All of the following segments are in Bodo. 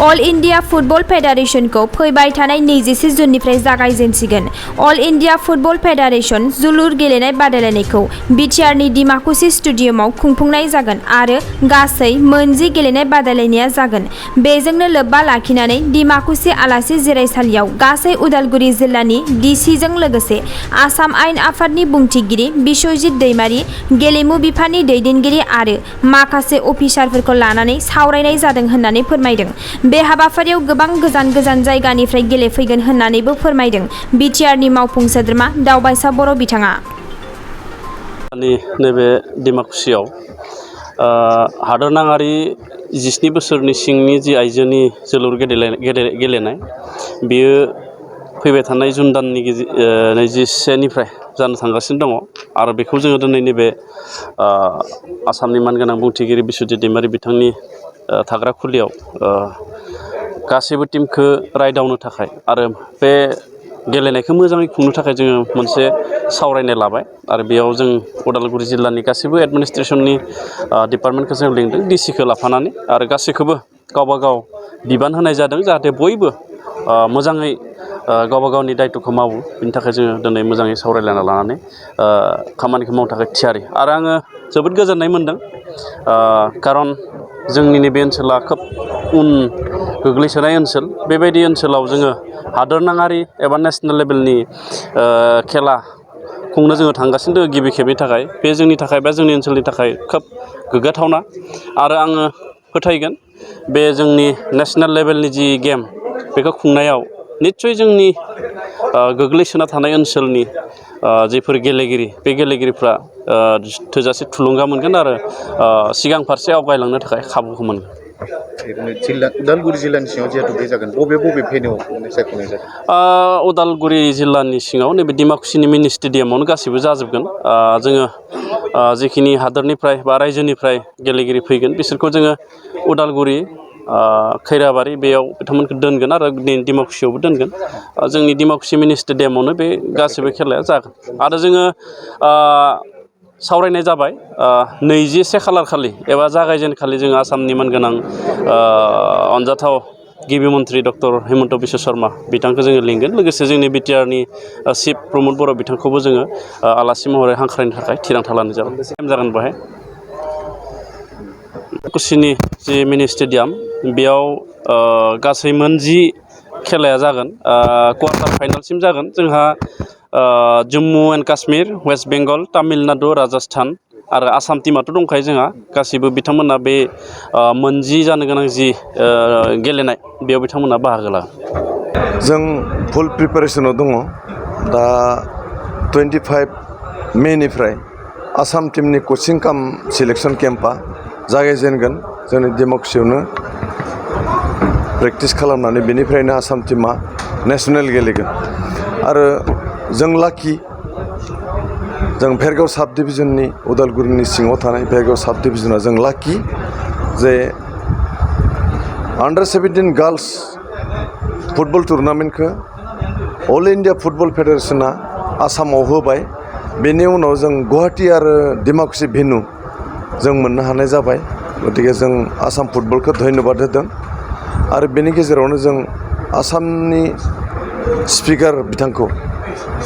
अल इन्डिया फुटबल फेडारेशनखौ फैबाय थानाय 21 जुननिफ्राय जागायजेनसिगोन। अल इन्डिया फुटबल फेडारेशन जोलुर गेलेनाय बादायलायनायखौ बिटिआरनि डिमाकुसि स्टेडियामाव खुंफुंनाय जागोन आरो गासै 10 गेलेनाय बादायलायनाया जागोन। बेजोंनो लोब्बा लाखिनानै डिमाकुसि आलासि जिरायसालियाव गासै उदालगुरि जिल्लानि डिसिजों लोगोसे आसाम आयेन आफादनि बुंथिगिरि बिश्वजित दैमारी, गेलेमु बिफाननि दैदेनगिरि आरो माखासे अफिसारफोरखौ लानानै सावरायनाय जादों होननानै फोरमायदों। बे हाबाफारियाव गोबां गोजान गोजान जायगानिफ्राय गेलेफैगोन होननानैबो फोरमायदों बिटिआरनि मावफुं सोद्रोमा दावबायसा बर' बिथाङा। नैबे डिमाकुसियाव हादरनाङारि 17 बोसोरनि सिंनि जि आइजोनि जोलुर गेलेनाय बेयो फैबाय थानाय जुन दाननि 21निफ्राय जानो थांगासिनो दङ आरो बेखौ जोङो दिनै नैबे आसामनि मानगोनां बुंथिगिरि बिश्वजित दैमारी बिथांनि थाग्रा खुलियाव गासैबो टीमखौ रायदावनो थाखाय आरो बे गेलेनायखौ मोजाङै खुंनो थाखाय जोङो मोनसे सावरायनाय लाबाय आरो बेयाव जों उदालगुरि जिल्लानि गासैबो एडमिनिस्ट्रेसननि डिपार्टमेन्टखौ जों लिंदों, डिसिखौ लाफानानै आरो गासैखौबो गावबा गाव बिबान होनाय जादों जाहाथे बयबो मोजाङै गावबा गावनि दायित्वखौ मावो। बिनि थाखाय जोङो दिनै मोजाङै सावरायलायना लानानै खामानिखौ मावनो थाखाय थियारि आरो आङो जोबोद गोजोननाय मोनदों खारन जोंनि नैबे ओनसोला खोब उन गोग्लैसोनाय ओनसोल। बेबायदि ओनसोलाव जोङो हादरनाङारि एबा नेसनेल लेभेलनि खेला खुंनो जोङो थांगासिनो दङ गिबि खेबनि थाखाय। बे जोंनि थाखाय बा जोंनि ओनसोलनि थाखाय खोब गोग्गाथावना आरो आङो फोथायगोन बे जोंनि नेसनेल लेभेलनि जि गेम बेखौ खुंनायाव निस्सय जोंनि गोग्लैसोना थानाय ओनसोलनि जिफोर गेलेगिरि बे गेलेगिरिफ्रा थोजासे थुलुंगा मोनगोन आरो सिगां फारसे आवगायलांनो थाखाय खाबुखौ मोनगोन। उदालगुरि जिल्लानि सिङाव जिहेतु बे जागोन, बबे भेन्युआव सायख'नाय जादों? उदालगुरि जिल्लानि सिङाव नैबे डिमाकुसिनि मिनि स्टेडियामावनो गासैबो जाजोबगोन। जोङो जिखिनि हादोरनिफ्राय बा रायजोनिफ्राय गेलेगिरि फैगोन बिसोरखौ जोङो उदालगुरि खैराबारि बेयाव बिथांमोनखौ दोनगोन आरो डिमाकुसियावबो दोनगोन। जोंनि डिमाकुसि मिनि स्टेडियामावनो बे गासैबो खेलाया जागोन आरो जोङो सावरायनाय जाबाय 21 खालार खालि एबा जागायजेनखालि जोङो आसामनि मानगोनां अनजाथाव गिबि मन्त्रि डक्टर हिमन्त बिश्व शर्मा बिथांखौ जोङो लिंगोन, लोगोसे जोंनि बिटिआरनि चिफ प्रमद बर' बिथांखौबो जोङो आलासि महरै हांख्रायनो थाखाय थिरांथा लानाय जागोन बेहाय। डिमाकुसिनि जि मिनि स्टेडियाम बेयाव गासै 10 खेलाया जागोन। क्वार्टार फाइनालसिम जागोन जोंहा जम्मु एन्ड काश्मीर, वेस्ट बेंगल, तामिलनाडु, राजस्थान आरो आसाम टीमाथ' दंखायो जोंहा गासिबो। बिथांमोना बे 10 जानो गोनां जि गेलेनाय बेयाव बिथांमोना बाहागो लागोन। जों फुल प्रिपारेसनाव दङ। दा 25 मेनिफ्राय आसाम टीमनि कचिं काम सिलेक्सन केम्पआ जागायजेनगोन। जोंनि डिमाकुसियावनो प्रेक्टिस खालामनानै बेनिफ्रायनो आसाम टीमा नेसनेल गेलेगोन आरो जों लाखि जों भेरगाव साब डिभिजननि उदालगुरिनि सिङाव थानाय भेरगाव साब डिभिजना जों लाखि जे अंडार-17 गार्ल्स फुटबल टुर्नामेन्टखौ अल इन्डिया फुटबल फेडारेशना आसामाव होबाय। बेनि उनाव जों गुवाहाटी आरो डिमाकुसि भेन्यु जों मोननो हानाय जाबाय। गतिके जों आसाम फुटबलखौ धन्यबाद होदों आरो बेनि गेजेरावनो जों आसामनि स्पिकार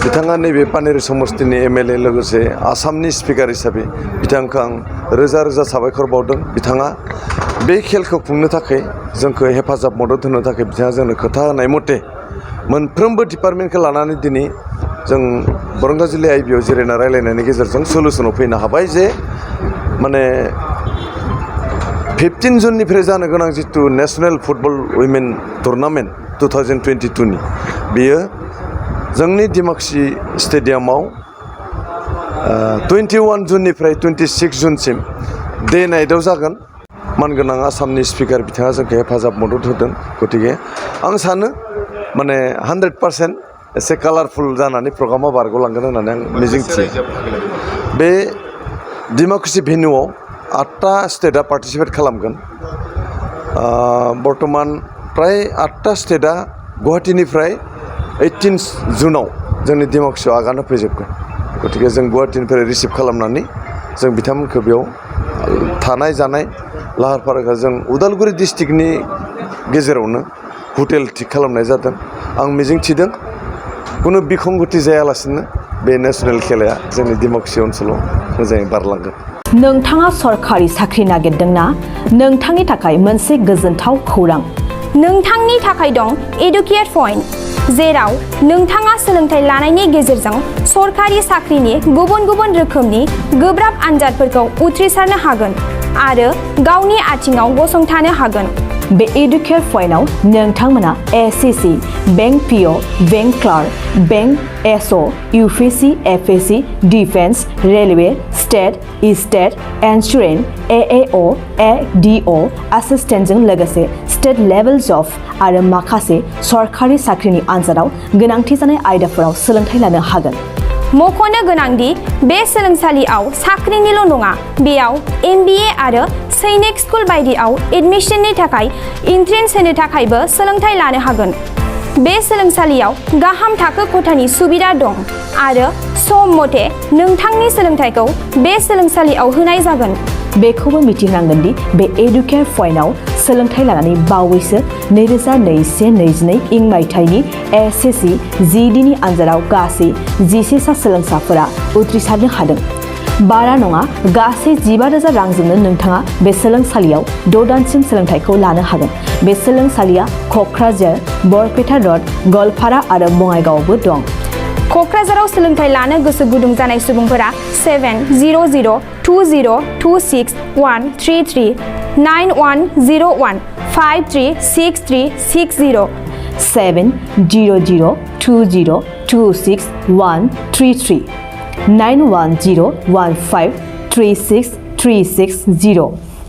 बिथाङा नैबे पानेरि समस्तिनि MLA लोगोसे आसामनि स्पिकार हिसाबै बिथांखौ आं रोजा रोजा साबायखर बावदों। बिथाङा बे खेलखौ खुंनो थाखाय जोंखौ हेफाजाब मदद होनो थाखाय बिथाङा जोंनो खोथा होनाय मथे मोनफ्रोमबो डिपार्टमेन्टखौ लानानै दिनै जों बरंगाजुलि IBआव जिरायना रायलायनायनि गेजेरजों सलुसनाव फैनो हाबाय जे माने 15 जुननिफ्राय जानो गोनां जितु नेसनेल फुटबल उइमेन टुर्नामेन्ट 2022नि बेयो जोंनि डिमाकुसि स्टेडियामाव 21 जुननिफ्राय 26 जुनसिम डे नाइटआव जागोन। मानगोनां आसामनि स्पिकार बिथाङा जोंखौ हेफाजाब मदद होदों। गतिके आं सानो माने 100% एसे कालारफुल जानानै प्रग्रामा बारग'लांगोन होननानै आं मिजिंथियो। बे डिमाकुसि भेन्युआव 8टा स्टेटआ पार्टिसिपेट खालामगोन। बर्तमान प्राय 8टा स्टेटआ गुवाहाटीनिफ्राय 18 जुनाव जोंनि डिमाकुसियाव आगान होफैजोबगोन। गतिके जों गुवाहाटीनिफ्राय रिसिभ खालामनानै जों बिथांमोनखौ बेयाव थानाय जानाय लाहार फाहार जों उदालगुरि डिस्ट्रिक्टनि गेजेरावनो हटेल थिक खालामनाय जादों आं मिजिं थिदों कुनु बिखंगति जायालासिनो बे नेसनेल खेलाया जोंनि डिमाकुसि ओनसोलाव मोजाङै बारलांगोन नोंथाङा सरखारि साख्रि नागिरदोंना नोंथांनि थाखाय मोनसे गोजोनथाव खौरां नोंथांनि थाखाय दं एडुकेट पइन्ट जेराव नोंथाङा सोलोंथाइ लानायनि गेजेरजों सरखारि साख्रिनि गुबुन गुबुन रोखोमनि गोब्राब आनजादफोरखौ उथ्रिसारनो हागोन आरो गावनि आथिङाव गसंथानो हागोन बे एडुकेट पइन्टआव नोंथांमोना SSC bank PO bank clerk bank SO UPSC FSC defence railway state insurance AAO ADO एसिस्टेन्टजों लोगोसे स्टेट लेभेल जब आरो माखासे सरखारि साख्रिनि आनजादाव गोनांथि जानाय आयदाफोराव सोलोंथाइ लानो हागोन मख'नो गोनांदि बे सोलोंसालियाव साख्रिनिल' नङा बेयाव MBA आरो सैनिक स्कुल बायदियाव एडमिशननि थाखाय एन्ट्रेन्स होनो थाखायबो सोलोंथाइ लानो हागोन बे सोलोंसालियाव गाहाम थाखो खथानि सुबिदा दं आरो सम मथे नोंथांनि सोलोंथाइखौ बे सोलोंसालियाव होनाय जागोन बेखौबो मिथिनांगोन दि बे एडुकेट पइन्टआव सोलोंथाइ लानानै बावैसो 2021-22 इं मायथाइनि एसएससि जिडिनि आनजादाव गासै 11 सा सोलोंसाफोरा उथ्रिसारनो हादों बारा नङा गासै 15,000 रांजोंनो नोंथाङा बे सोलोंसालियाव 6 दानसिम सोलोंथाइखौ लानो हागोन बे सोलोंसालिया क'क्राझार बरपेटा रड गवालपारा आरो बङाइगावआवबो दं क'क्राझाराव सोलोंथाइ लानो गोसो गुदुं जानाय सुबुंफोरा 70020261133 9101536360 70020261133 9101536360